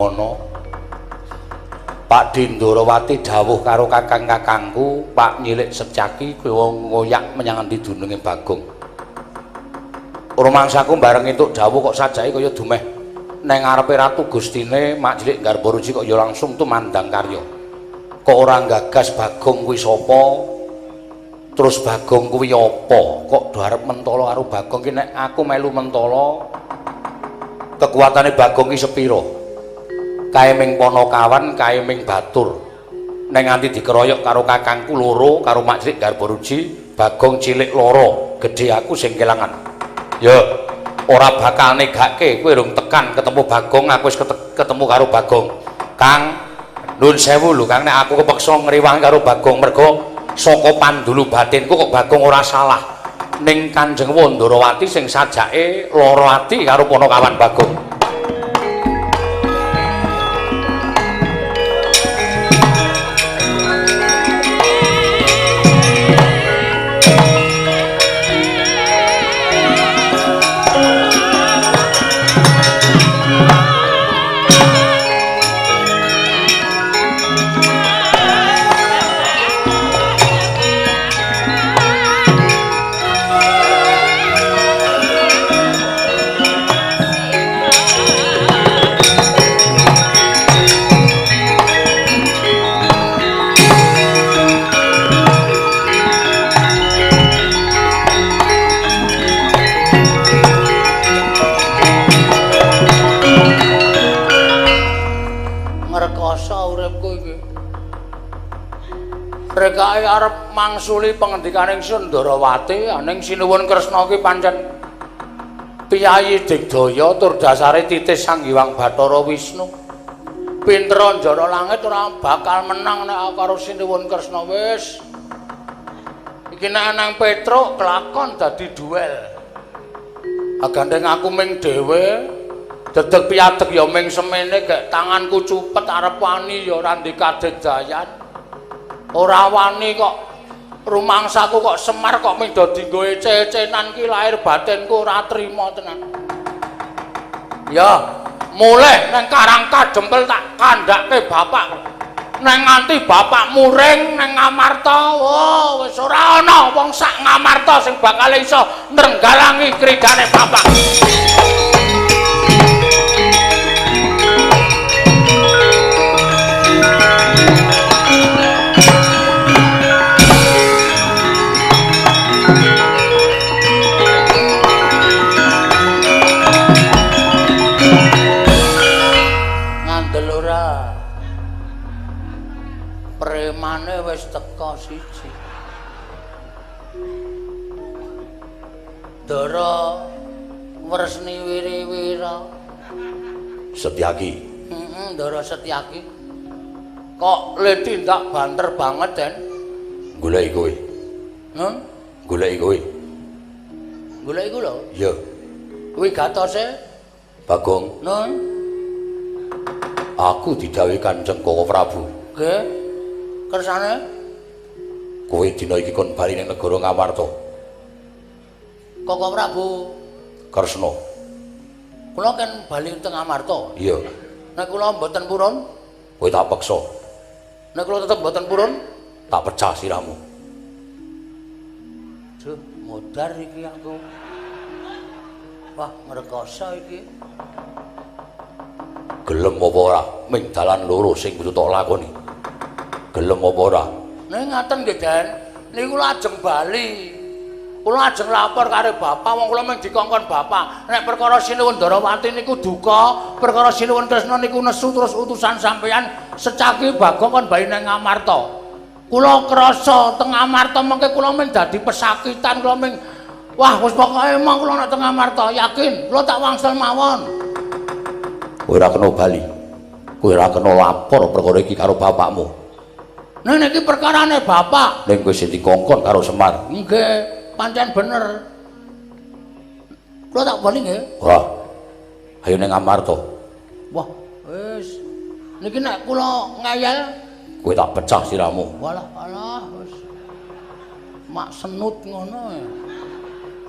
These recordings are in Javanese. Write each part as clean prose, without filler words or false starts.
Ana Pak Dindarawati dawuh karo kakang-kakangku, Pak Nyilik Setyaki kowe ngoyak menyang endi dununge Bagong. Rumangsaku bareng entuk dawuh kok sajake kaya dumeh neng ngarepe Ratu Gustine Mak Cilik Garbaruji kok ya langsung tumandang karya. Kok ora gagas Bagong kuwi sapa? Terus Bagong kuwi apa? Kok do arep mentala karo Bagong ki nek aku melu mentala kekuatane Bagong ki sepira? Kae ming Panakawan, kae ming Batur. Nek nganti dikeroyok karo kakangku loro, karo Mak Cilik Garbaruji, Bagong cilik loro, gedhe aku sing kelangan. Ya, ora bakal negake kowe rung tekan ketemu Bagong, aku wis ketemu karo Bagong. Kang, nuwun sewu lho Kang, nek aku kepeksa ngriwangi karo Bagong mergo saka pandulu batinku kok Bagong ora salah. Ning Kanjeng Wandarawati sing sajake lara ati karo Panakawan Bagong. Rekake arep mangsuli pengendikane ingsun Ndarawati, ning Sinuwun Kresna ki pancen piyayi digdaya tur dasare titis Sang Hyang Bathara Wisnu. Pinter njara langit ora bakal menang nek karo Sinuwun Kresna wis. Iki nek nang Petruk kelakon dadi duel. Gandeng aku ming dhewe, dedeg piadeg ya ming semene gek tanganku cupet arep wani ya ora ndikadedayan. Ora wani kok rumangsaku kok Semar kok ming do dinggo ece-ecenan ki lahir batinku ora trima tenan. Ya, mulih nang Karang Kadempel tak kandhake bapak. Neng nganti bapak muring nang Ngamarta, oh wis ora ana wong sak Ngamarta sing bakal iso nrenggalangi kridane bapak. Premane wis teka siji. Ndara Wresni Wiriwira. Setyaki. Heeh, Ndara Setyaki. Kok le tindak banter banget, Den? Goleki kowe. Heh? Goleki kowe. Goleki kula? Iya. Kuwi gatose Bagong. Nun. Aku didhawuhi Kanjeng Koko Prabu. Nggih. Kersane kowe dina iki kon bali ning negara Ngamarta. Koko Prabu Kresna. Kula ken bali teng Ngamarta. Iya. Nek kula mboten purun, kowe tak peksa. Nek kula tetep mboten purun, tak pecah sirahmu. Duh, modar iki aku. Wah, ngrekoso iki. Gelem apa ora? Ming dalan loro sing kudu tak lakoni. Gelem apa ora? Nek ngaten nggih, Den. Niku lajeng bali. Kula ajeng lapor karo bapak, wong kula mung dikongkon bapak. Nek perkara Sinuwun Ndarawati niku duka, perkara Sinuwun Kresna niku nesu terus utusan sampeyan Secaki Bagong kon bali nang Ngamarta. Kula krasa teng Ngamarta mengke kula mung dadi pesakitan, kula mung wah wis pokoke emang kula nek teng Ngamarta yakin kula tak wangsel mawon. Kowe ora kena bali. Kowe ora kena lapor perkara iki karo bapakmu. Nek niki perkarane bapak. Ning kowe sing dikongkon karo Semar. Nggih. Pancen bener. Kula tak bali nggih. Ora. Ayo ning Ngamarta. Wah, wis. Niki nek kula ngeyel, kowe tak pecah sirahmu. Walah, alah wis. Mak senut ngono.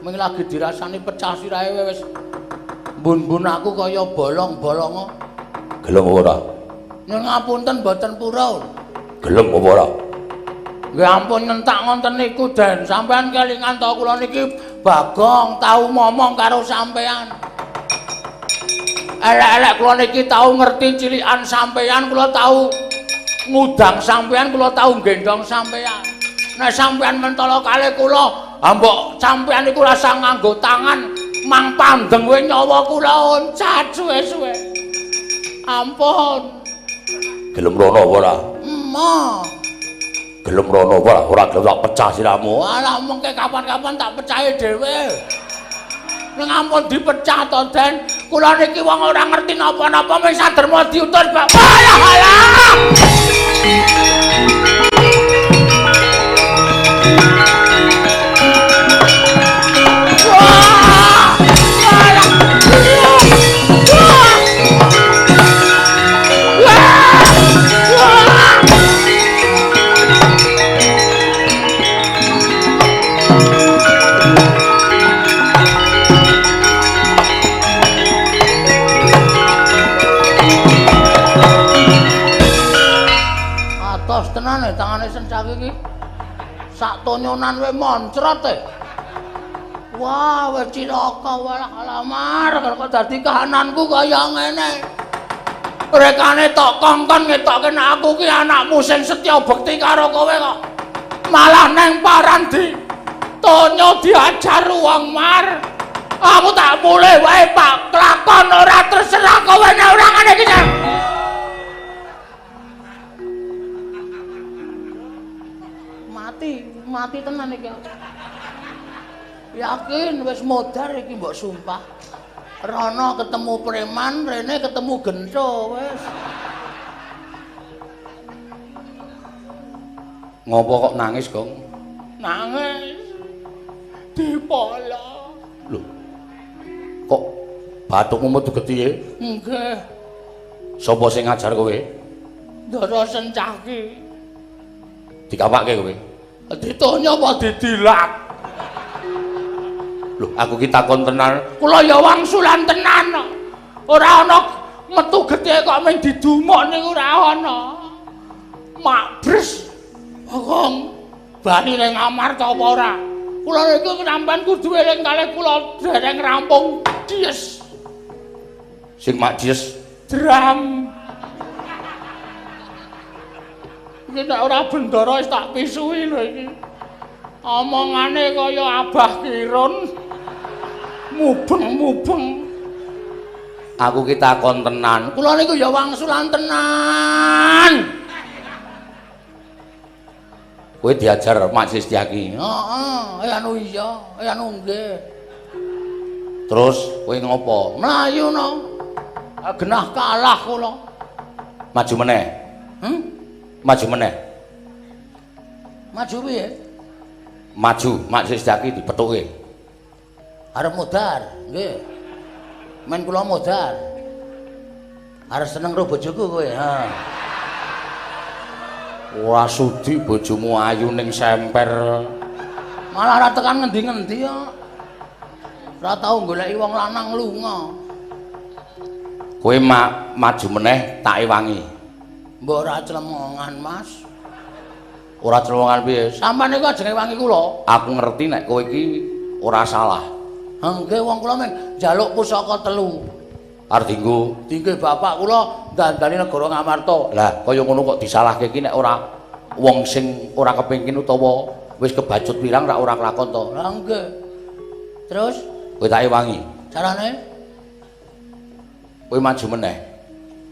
Ming lagi dirasani pecah sirahe wis. Mbun-mbun aku kaya bolong-bolongo. Gelem ora? Nyuwun ngapunten mboten purun. Gelem apa ora? Nggih ampun nyentak ngonten niku, Den. Sampeyan kelingan to kula niki Bagong tau momong karo sampeyan. Elek-elek kula niki tau ngerti cilikan sampeyan, kula tau ngudang sampeyan, kula tau nggendong sampeyan. Nek sampeyan mentolo kalih kula, mbok sampeyan niku rasa nganggo tangan mang pandeng kowe nyawa kula oncat suwe-suwe. Ampun. Gelem rono apa ora? Emoh. Gelem rono apa ora? Ora gelem tak pecah siramu. Alah mengke kapan-kapan tak pecahi dhewe. Ning ampun dipecah to, Den. Kula niki wong ora ngerti napa-napa mung saderma diutus Bapak. Alah alah. Wah! Alah. Wah! Wah! Atos tenan e tangane Sencaki iki. Sak tonyonan we moncrot e. Wah, wis cilaka walah alamar kok dadi kahananku kaya ngene. Rekane tok kongkon ngetokke nek aku ki anakmu sing setya bekti karo kowe kok. Malah neng paran di tonyo diajar wong mar. Aku tak mulih wae Pak, kelakon ora terserah kowe nek ora ngene iki. Mati, mati tenan iki. Yakin wis modar iki mbok sumpah. Rono ketemu preman, rene ketemu gento wis. Ngopo kok nangis, Gong? Nangis. Dipolo. Lho. Kok bathukmu metu getihe? Nggih. Sapa sing ngajar kowe? Ndara Sencaki. Dikapake kowe? Ditonyo apa didilat? Lho, aku ki takon tenan. Kula ya wangsulan tenan. Ora ana metu getih kok mung didumuk niku ora ana. Makbres. Bagong bali ning Amarta apa ora? Kula niku sampean kudu eling kalih kula dereng rampung dies. Sing mak dies dram. Iki nek ora bendara wis tak pisuhi lho iki. Omongane kaya Abah Kirun. Mubeng-mubeng. Aku ki takon tenan. Kula niku ya wangsulan tenan. Kowe diajar Majelis Tyaki. Heeh, anu iya, anu nggih. Terus kowe ngopo? Mlayu no. Genah kalah kula. Maju meneh. Maju meneh. Maju piye? Maju, Majelis Tyaki dipethuke. Arep modar, nggih. Men kula modar. Arep seneng karo bojoku kowe, ha. Ora sudi bojomu ayu ning semper. Malah ora tekan ngendi-ngendi kok. Ora tau goleki wong lanang lunga. Kowe maju meneh tak ewangi. Mbok ora clemongan, Mas. Ora clemongan piye? Sampeyan niku ajeng ewangi kula. Aku ngerti nek kowe iki ora salah. Nggih, wong kula men njaluk pusaka telu. Arep dienggo dingge bapak kula ndandani negara Ngamarta. Lah, kaya ngono kok disalahke iki nek ora wong sing ora kepengin utawa wis kebacut pirang ra ora kelakon to. Lah nggih. Terus kowe tak ewangi. Carane? Kowe maju meneh.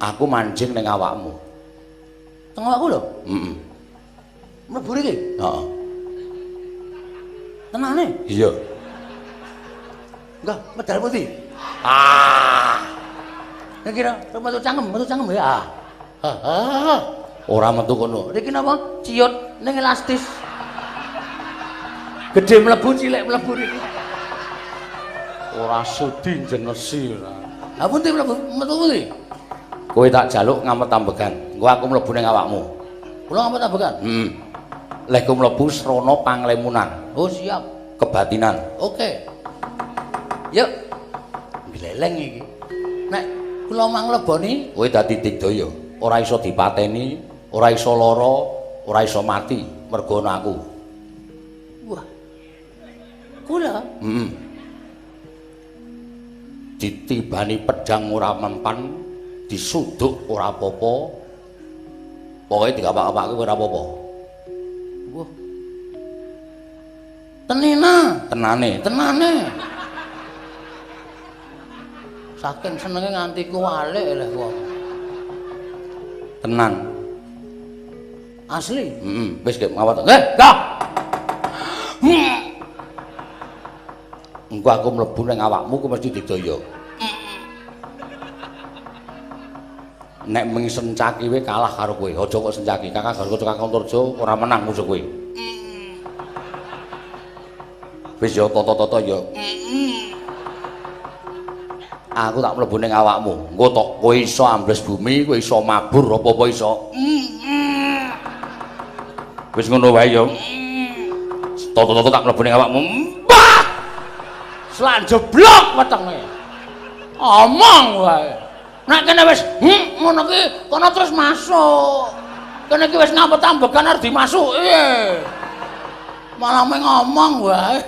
Aku manjing ning awakmu. Teng awakku lho? Heeh. Mlebu iki? Heeh. Tenane? Iya. Enggak, medal putih. Ah. Nek kira metu cangkem ya. Heeh. Ora metu kono. Iki napa? Ciut ning elastis. Gedhe mlebu, cilik mlebu niki. Ora sudi jenesi ora. Ha pundi mlebu? Metu pundi? Kowe tak jaluk ngamet ambegan. Engko aku mlebu ning awakmu. Kula ngamet ambegan? Heeh. Lek ku mlebu srana panglemunan. Oh, siap. Kebatinan. Oke. Yuk. Gleleng iki. Nek Kula mangleboni kowe dadi digdaya, ora iso dipateni, ora iso lara, ora iso mati mergo ana aku. Wah. Kula? Heeh. Ditibani pedang ora mempan, disuduk ora apa-apa. Pokoke digapak-gapake ora apa-apa. Wah. Tenena, tenane, tenane. Saking senenge nganti kuwalik lho wong. Tenan. Asli. Heeh, wis gek mawat. Eh, gah. Engko aku mlebu ning awakmu ku mesti digdaya. Nek ming Sencaki wae kalah karo kowe. Aja kok Sencaki, Kakang Garuda Kakang Antarja ora menang musuh kowe. Wis ya tata-tata ya. Aku tak mlebu ning awakmu. Engko tok kowe iso ambles bumi, kowe iso mabur apa-apa iso. Wis ngono wae ya. Tata-tata tak mlebu ning awakmu. Mbah! Selan jeblok wetenge. Omong wae. Nek kene wis ngono ki kono terus masuk. Kene iki wis ngambet-ambekan arep dimasuki. Malah meng ngomong wae.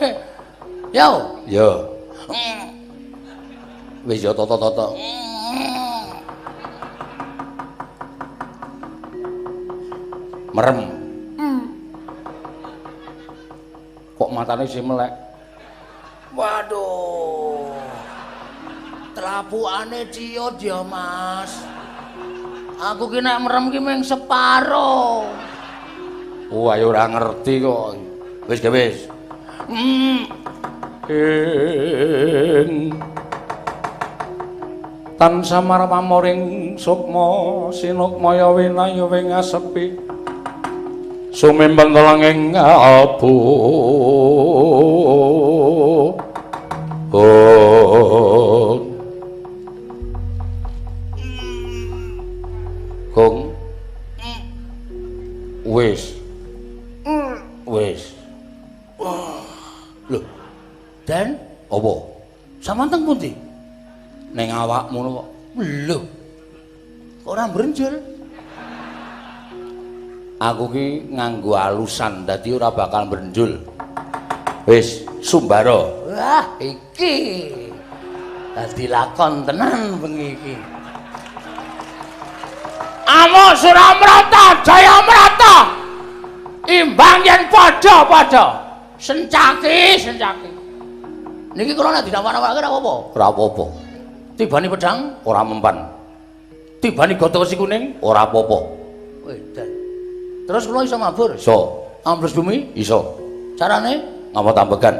Yo. Yo. Wis ya tata-tata. Merem. Kok matane isih melek? Waduh. Telapukane ciut ya, Mas. Aku ki nek merem ki mung separo. Oh, ayo ora ngerti kok. Wis ge wis. Ing tansah marpamoring sukma sinukmaya winaya wing asepi sumimpen telenging abu. Oh. Gong. Wis. Wis. Lho. Den, apa? Sampeyan teng pundi? Ning awakmu kok. Lho. Kok ora mbrenjul? Aku ki nganggo alusan dadi ora bakal mbrenjul. Wis, sumbara. Wah, iki. Dadi lakon tenan bengi iki. Amuk Suramrata, Jayamrata. Imbang yen padha-padha. Sencaki, sencaki. Niki kula nek didawak-dawake ora apa-apa. Ora apa-apa. Tibani pedang ora mempan. Tibani gotho wesi kuning ora apa-apa. Wedan. Terus kula iso mabur? Iso. Ambles bumi? Iso. Carane? Ngapa tambegan?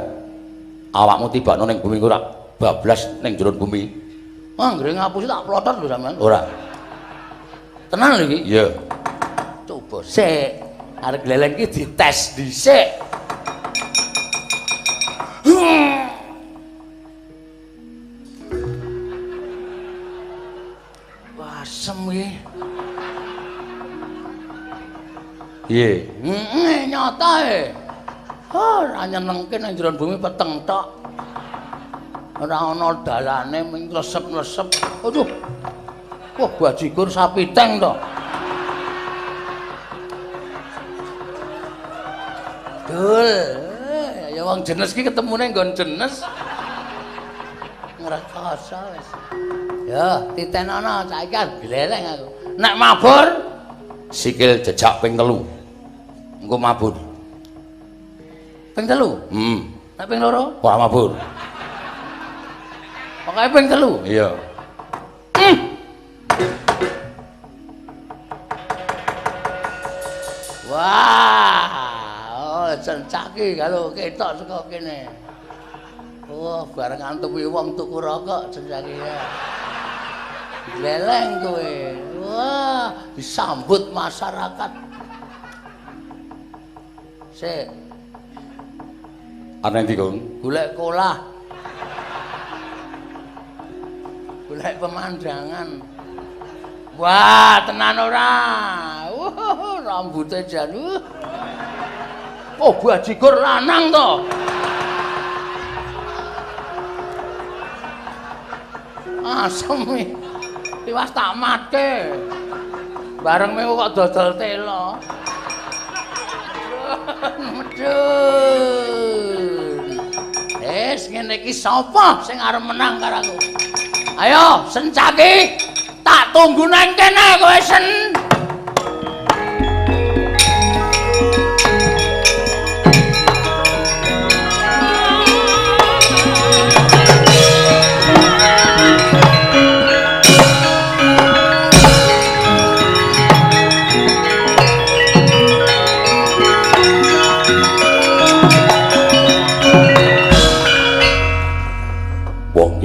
Awakmu tibakno ning bumi ora bablas ning jero bumi. Anggere ngapusi tak plotot lho sampean. Ora. Tenan lho iki? Iya. Coba sik. Arep gleleng iki dites dhisik. Asem iki. Piye? Heeh, nyata e. Ora nyenengke nang jero bumi peteng tok. Ora ana dalane mung klesep-klesep. Aduh. Wah, bajigur sapi teng to. Dul, ya wong jenes ki ketemune nggon jenes. Ngrekoso wis. Ya, titenono saiki arep gleleng aku. Nek mabur sikil jejak ping 3. Engko mabur. Ping 3? Heeh. Nek ping 2? Ora mabur. Pokoke ping 3. Iya. Wah, oh sencaki kalau ketok saka kene. Wah, bareng antupi wong tuku rokok sencaki ya. Gleleng kowe. Wah, disambut masyarakat. Sik. Ana endi, Kong? Golek kolah. Golek pemandangan. Wah, tenan ora. Rambute jan. Oh, bajigur lanang to. Asem iki. Tiwas tak matke. Bareng mengko kok dodol telo. Medun. Wis ngene iki sapa sing arep menang karo aku? Ayo, Sencaki, tak tunggu nang kene kowe Sen.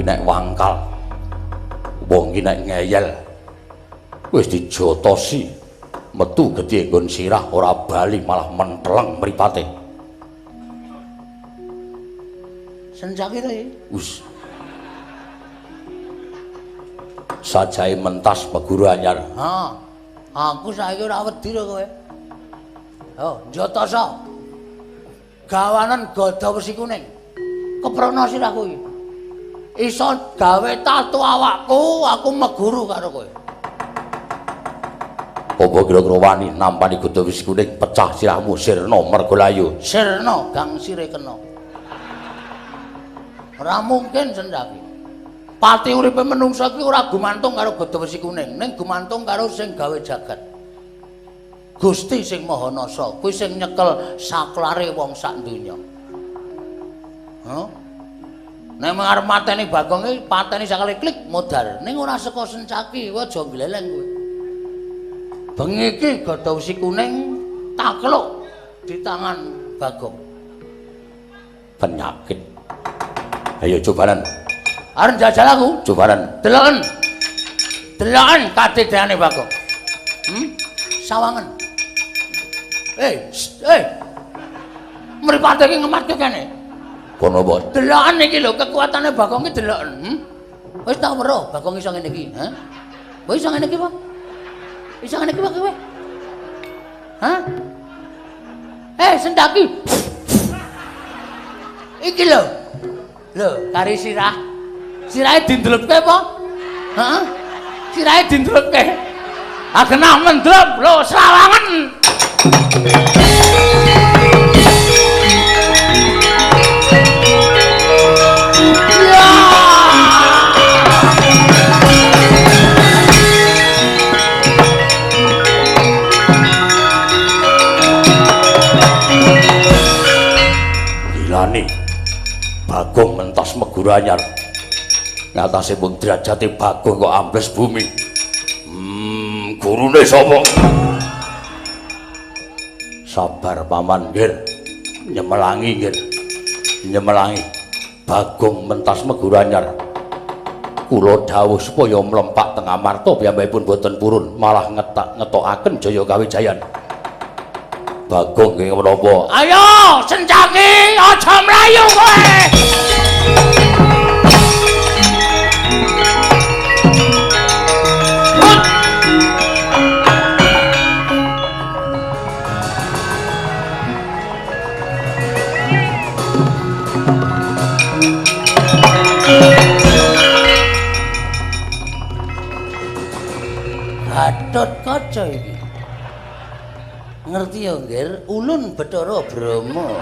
Nek wangkal, wong iki nek ngeyel, wis dijotosi metu gedhe nggon sirah ora bali malah menteleng mripate. Sencaki to iki? Wis. Sajae mentas peguru anyar. Ha. Aku saiki ora wedi lho kowe. Yo, njotoso. Gawanen gada wesi kuning. Keprono sirahku iki. Iso gawe tatu awakku, aku meguru karo kowe. Apa kira-kira wani nampani gada wesi kuning pecah sirahmu sirna mergolayu? Sirna gangsire kena. Ora mungkin Sendaki. Pati uripe menungsa iki ora gumantung karo gada wesi kuning, ning gumantung karo sing gawe jagat. Gusti sing Maha Nasa, kuwi sing nyekel saklare wong sak donya. Hah? Nek arep mateni Bagong iki pateni sakale klik modar. Ning ora saka Sencaki, kowe aja gleleng kowe. Bengi iki gada wesi kuning takluk di tangan Bagong. Penyakit. Ayo cobanan. Arep njajal aku? Cobanan. Deloken. Deloken kadedeane Bagong. Sawangen. Eh. Mripate iki ngematke kene. Kono apa? Deloken iki lho kekuatane Bagong iki deloken. Wis tau weruh Bagong iso ngene iki, ha? Kowe iso ngene iki apa? Iso ngene iki apa kowe? Hah? Sendaki. Iki lho. Lho, kari sirah. Sirahe dindlepke apa? Heeh. Sirahe dindlepke. Ah genah mendlep lho srawangen. Gilane Bagong mentas meguru anyar. Ngatasé mung derajate Bagong kok ambles bumi. Gurune sapa? Sabar paman nggir. Nyemelangi nggir. Nyemelangi. Bagong mentas meguru anyar. Kula dawuh supaya mlempak teng Amarta piyambakipun boten purun, malah ngetokaken Jaya Kawijayan. Bagong nggih menapa? Ayo Sencaki, aja mlayu kowe. Gatot Kaca iki. Ngerti ya, Nggir? Ulun Bathara Brahma.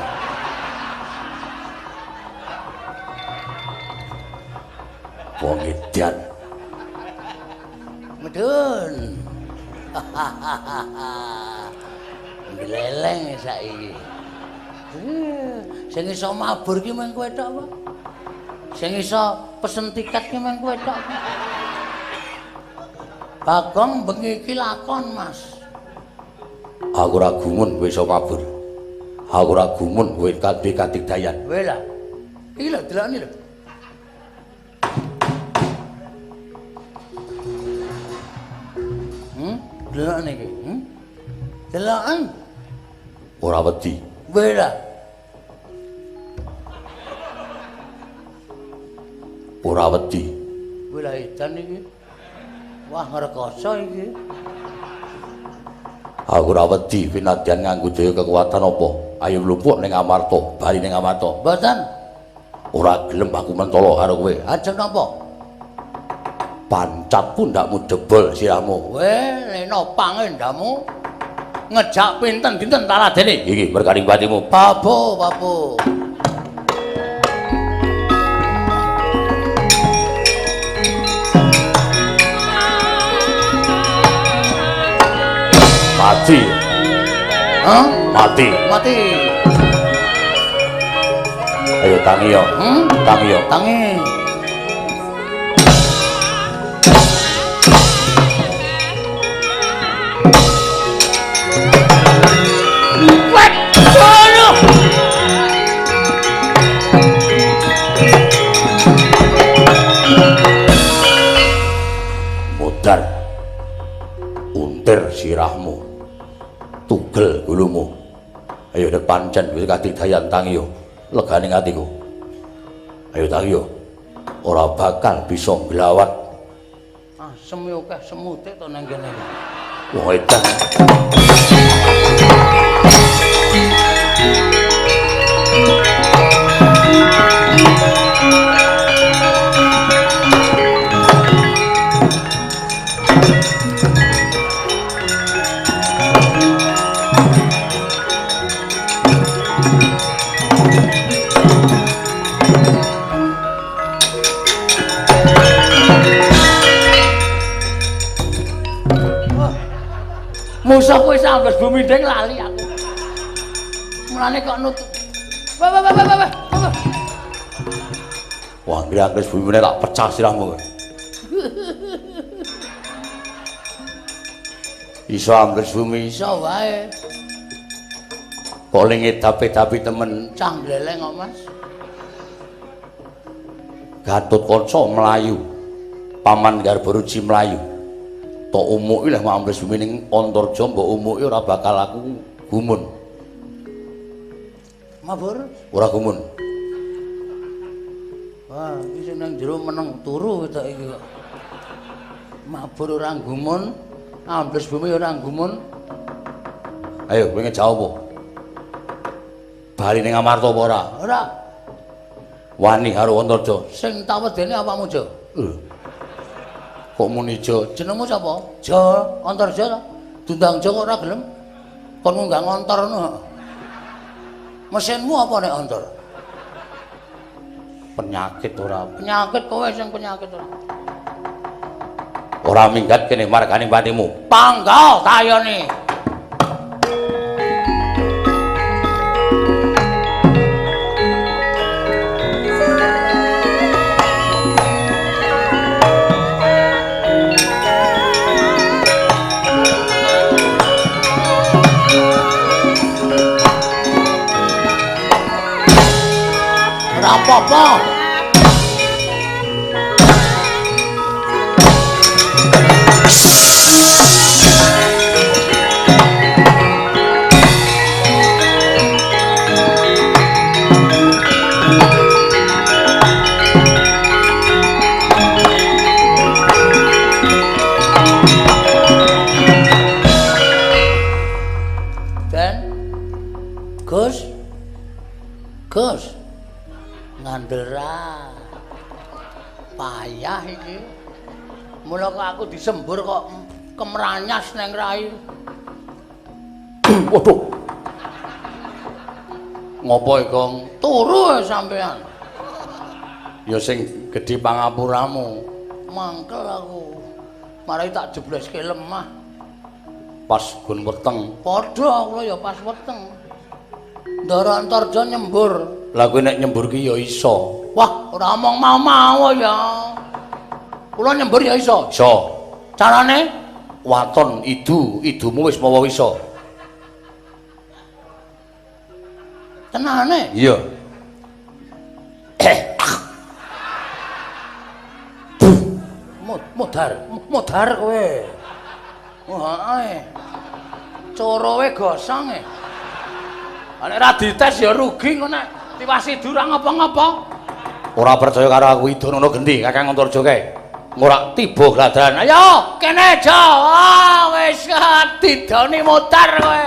Wong edan. Medun. Gleleng saiki. Sing iso mabur ki mung kowe tok apa? Sing iso pesen tiket ki mung kowe tok. Bagong bengi iki lakon, Mas. Aku ora gumun kowe iso mabur. Aku ora gumun kowe kabeh kadigdayan. Kowe lah. Iki lho delokne lho. Delokne iki, Deloken. Ora wedi. Kowe lah. Ora wedi. Kowe lah edan iki. Wah, ngrekoso iki. Aku ora wedi pinadyan nganggo daya kekuatan apa. Ayo mlumpuk ning Amarta, bali ning Amarta. Mboten. Ora gelem aku mentolo karo kowe. Ajeng napa? Pancat pundakmu jebol sirahmu. Weh, leno pangendamu. Ngejak pinten-pinten taladene. Iki merganing patimu. Pabo, pabo. Mati. Hah? Mati. Mati. Ayo tangi yo. Tangi yo. Tangi. Modar. Untir sirahmu. Tugel gulumu. Ayo nek pancen wis kadigdayan tangi yo. Legane atiku. Ayo tangi yo. Ora bakal bisa nglawat. Asem yo akeh semute to nang kene. Wong edan. Musuh kowe sambles bumi ndeng lali aku. Mulane kok nut. Wah wah wah wah wah. Wah, ngres bumine tak pecah sirahmu. Iso ambles bumi iso wae. Kok ning edapi-dapi temen cah gleleng kok, Mas. Gatotkaca mlayu. Paman Garbaruji mlayu. Tok umuki leh ambles bumi ning Antarja mbok umuki ora bakal aku gumun. Mabur? Ora gumun. Wah, iki sing nang jero meneng turu ketok iki kok. Mabur ora gumun, ambles bumi ora gumun. Ayo kowe ngejawab apa? Bali ning Amarta apa ora? Ora. Wani karo Antarja. Sing tak wedene awakmu, Jo. Lho. Kok muni Jo? Jenengmu sapa? Jo Antarja to. Dundang Jo kok ora gelem. Kon ngunggah ngontor ngono. Mesinmu apa nek ontor? Penyakit ora. Penyakit kowe sing penyakit ora. Ora minggat kene margane patimu. Pangga tayone. Ora apa-apa. Den. Gus. Gus. Ngandel ra. Payah iki. Mula kok aku disembur kok kemranyas nang rai. Waduh. Ngopo iki, Gong? Turu sampean. Ya sing gedhe pangapuramu. Mangkel aku. Marai tak jebleske lemah. Pas gun weteng. Padha kula ya pas weteng. Ndara Antarja nyembur. Lah kowe nek nyembur ki ya iso. Wah, ora omong mau-mau ya. Kula nyembur ya iso. Iso. Carane waton idu, idumu wis mawa iso. Tenane? Iya. Modar, modar kowe. Wah, ae. Corowe gosong e. Nek ora dites ya rugi engko nek tiwas idu ora ngapa-ngapa. Ora percaya karo aku idu ngono gendi Kakang Antarja kae. Ora tiba gladran. Ayo kene Jo. Ah wis didoni modar kowe.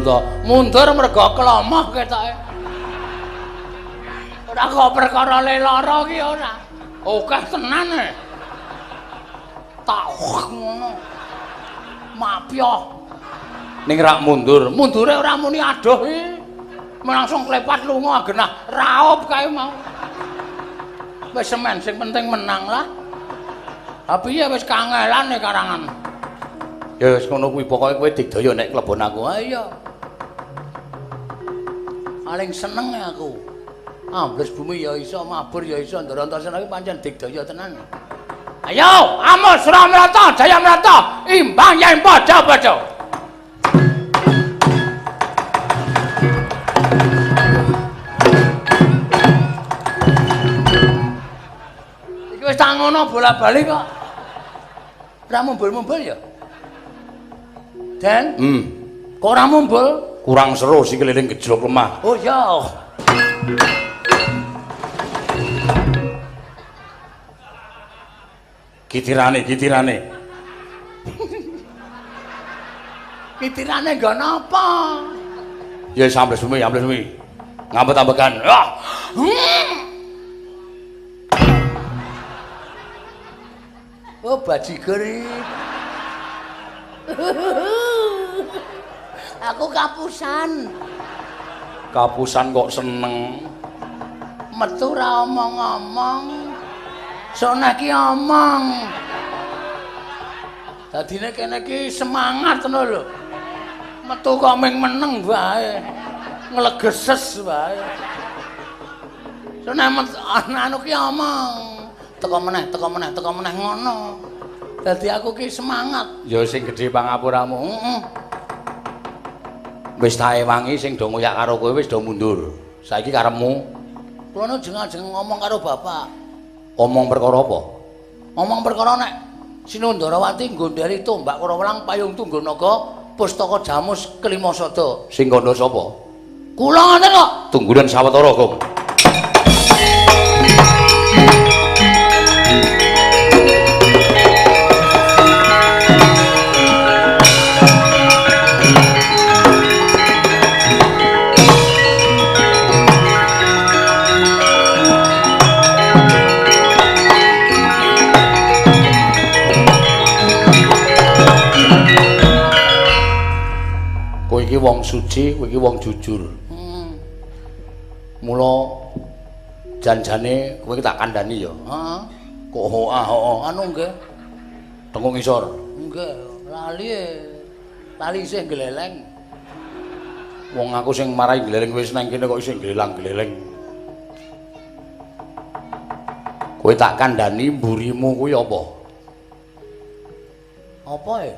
to. Mundur mergo kelomoh ketoke. Ora kok perkara le lara ki ora. Akeh tenan e. Tak ngono. Mapyoh. Ning rak mundur. Mundure ora muni adoh iki. Langsung klepat lunga genah raup kae mau. Wis semen sing penting menang lah. Ha piye wis kangelan e karangan. Ya wis ngono kuwi pokoke kowe digdaya nek klebon aku. Ha iya. Paling seneng aku. Ambles bumi ya iso, mabur ya iso, Ndara Antasena iki pancen digdaya tenan. Ayo, Amos Ramrata, Jayamrata, imbang yen padha-padha. Iki wis tak ngono bola-bali kok. Ora mumbul-mumbul ya? Den? Kok ora mumbul? Kurang seru sing keliling gejlok lemah. Oh iya. Kitirane, kitirane. Kitirane nggo napa? Ya ambles bumi, ambles bumi. Ngambet-ambekan. Ah. Oh bajigur. Aku kapusan. Kapusan kok seneng. Metu ra omong-omong. Sone ki omong. Dadine kene ki semangat ngono lho. Metu kok ming meneng wae. Nglegeses wae. Sone anu ki omong. Teko meneh, teko meneh, teko meneh ngono. Dadi aku ki semangat. Ya sing gedhe pangapuramu. Heeh. Wis tak ewangi sing do ngoyak karo kowe wis do mundur. Saiki karepmu. Kula nu jeng-ajeng ngomong karo bapak. Omong perkara apa? Omong perkara nek Sinundharawati nggondheli tombak Karawelang payung tunggal naga pustaka jamus kelima sada. Sing kandha sapa? Kula ngoten kok. Tunggulan sawetara, Gong. Kowe iki wong suci, kowe iki wong jujur. Mula janjane kowe iki tak kandhani ya. Heeh. Kok hoah hoah anu nggih. Tengok ngisor. Nggih, lali. Lali isih gleleng. Wong aku sing marai gleleng wis nang kene kok isih glelang-gleleng. Kowe tak kandhani mburimu kuwi apa? Apa e?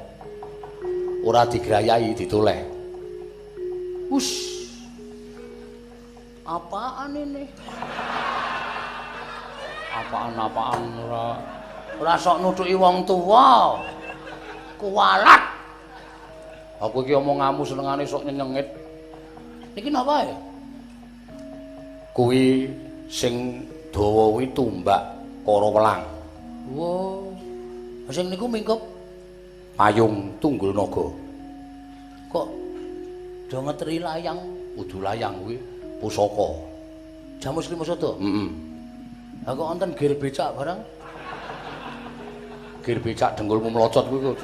Ora digrayahi ditoleh. Ush. Apaan ini? Apaan-apaan ora. Ora sok nutuki wong tuwa. Kuwalat. Aku iki omonganmu senengane sok nyenyengit. Niki napa ya? Kuwi sing dawa kuwi tumbak Karawelang. Wo. Sing niku mingkup payung tunggul naga. Kok do ngeteri layang? Kudu layang kuwi pusaka. Jamus lima sada? Heeh. Ha kok wonten gir becak barang? Gir becak dengkulmu mlocot kuwi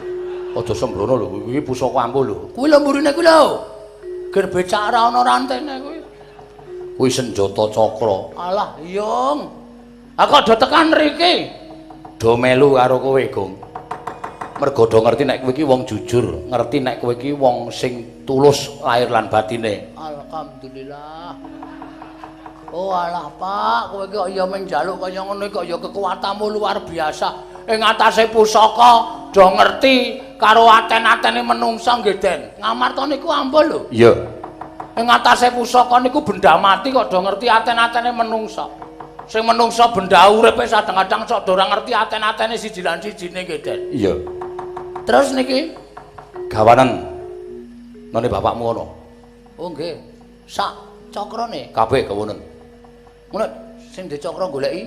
aja sembrono lho, kuwi pusaka ampuh lho. Kuwi lho mburine kuwi lho. Gir becak ora ana rantene kuwi. Kuwi senjata cakra. Alah, yung. Ha kok do tekan mriki? Do melu karo kowe, Gong. Mergo do ngerti nek kowe iki wong jujur, ngerti nek kowe iki wong sing tulus lahir lan batine. Alhamdulillah. Oh alah Pak, kowe iki kok ya menjaluk kaya ngono kok ya kekuatanmu luar biasa. Ing atase pusaka do ngerti karo aten-atene menungsa nggih, Den. Ngamarta niku ampuh lho. Iya. Ing atase pusaka niku benda mati kok do ngerti aten-atene menungsa. Sing menungsa benda uripe sadang-adang sok do ora ngerti aten-atene siji lan sijine nggih, Den. Iya. Terus niki gawanen none bapakmu ana. Oh nggih. Sak cakrane kabeh gawanen. Ngono sing dicakra goleki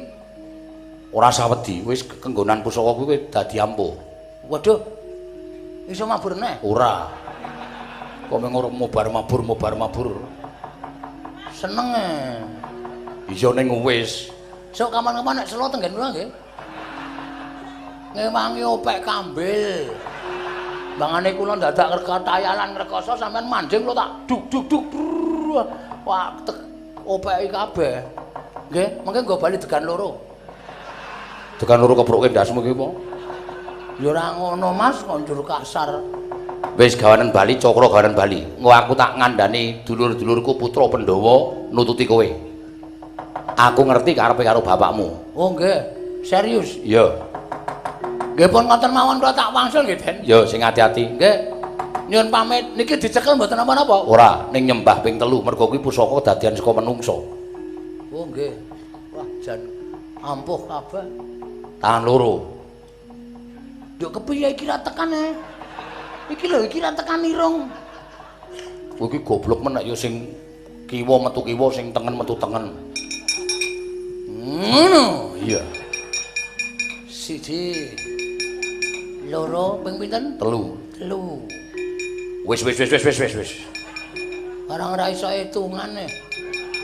ora sawedi, wis kenggonan pusaka kuwi dadi ampuh. Waduh. Iso mabur neh? Ora. Kok mung ora mobar-mabur mobar-mabur. Seneng e. Iya ning wis. Sok kapan-kapan nek selo tenggen kula nggih. Ngewangi opek kambil. Bangane kula dadak rekatayalan rekoso sampean manjing kula tak duk duk duk. Wah, tek opeki kabeh. Nggih, mengke nggo bali degan loro. Degan loro kebruke ndasmu iki apa? Ya ora ngono Mas, kok njur kasar. Wis gawanen bali, cakra gawanen bali. Engko aku tak ngandani dulur-dulurku putra Pandhawa nututi kowe. Aku ngerti karepe karo bapakmu. Oh nggih, serius? Iya. Nggih pun ngoten mawon kula tak wangsul nggih, Den. Ya sing ati-ati. Nggih. Nyuwun pamit, niki dicekel mboten napa-napa? Ora, ning nyembah ping 3 mergo kuwi pusaka dadian saka menungsa. Oh nggih. Wah, jan ampuh kabeh. Tangan loro. Yo kepiye iki ra tekan e? Iki lho, iki ra tekan irung. Kowe iki goblok men nek ya sing kiwa metu kiwa, sing tengen metu tengen. Ngono. Iya. 1 2 ping pinten? 3. 3. Wis wis wis wis wis wis wis. Barang ora iso hitungane.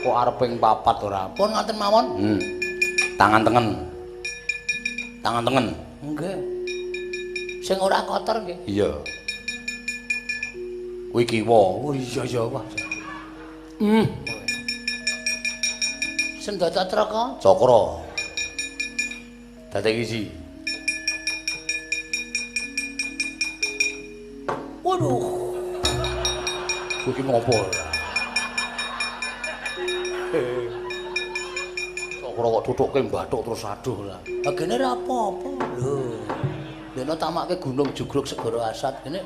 Kok arep ping 4 ora? Pun ngoten mawon. Tangan tengen. Tangan tengen. Nggih. Sing ora kotor nggih. Iya. Kuwi kiwa. Oh iya ya wah. Sendata traka cakra. Dadi isi. Waduh. Kuwi ki ngopo? Cakra kok tutuke mbathuk terus aduh lah. Bagene ora apa-apa. Lho. Dene tamake gunung jugruk segara asat kene.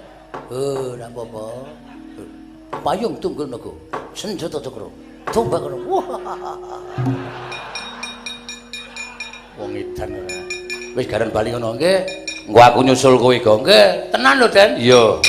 Oh, ora apa-apa. Payung tunggul naga. Senjata cakra. Tombak ngono. Wah. Wong edan ora. Wis garen bali ngono nggih. Engko aku nyusul kowe, Gong. Nggih, tenan lho, Den. Iya.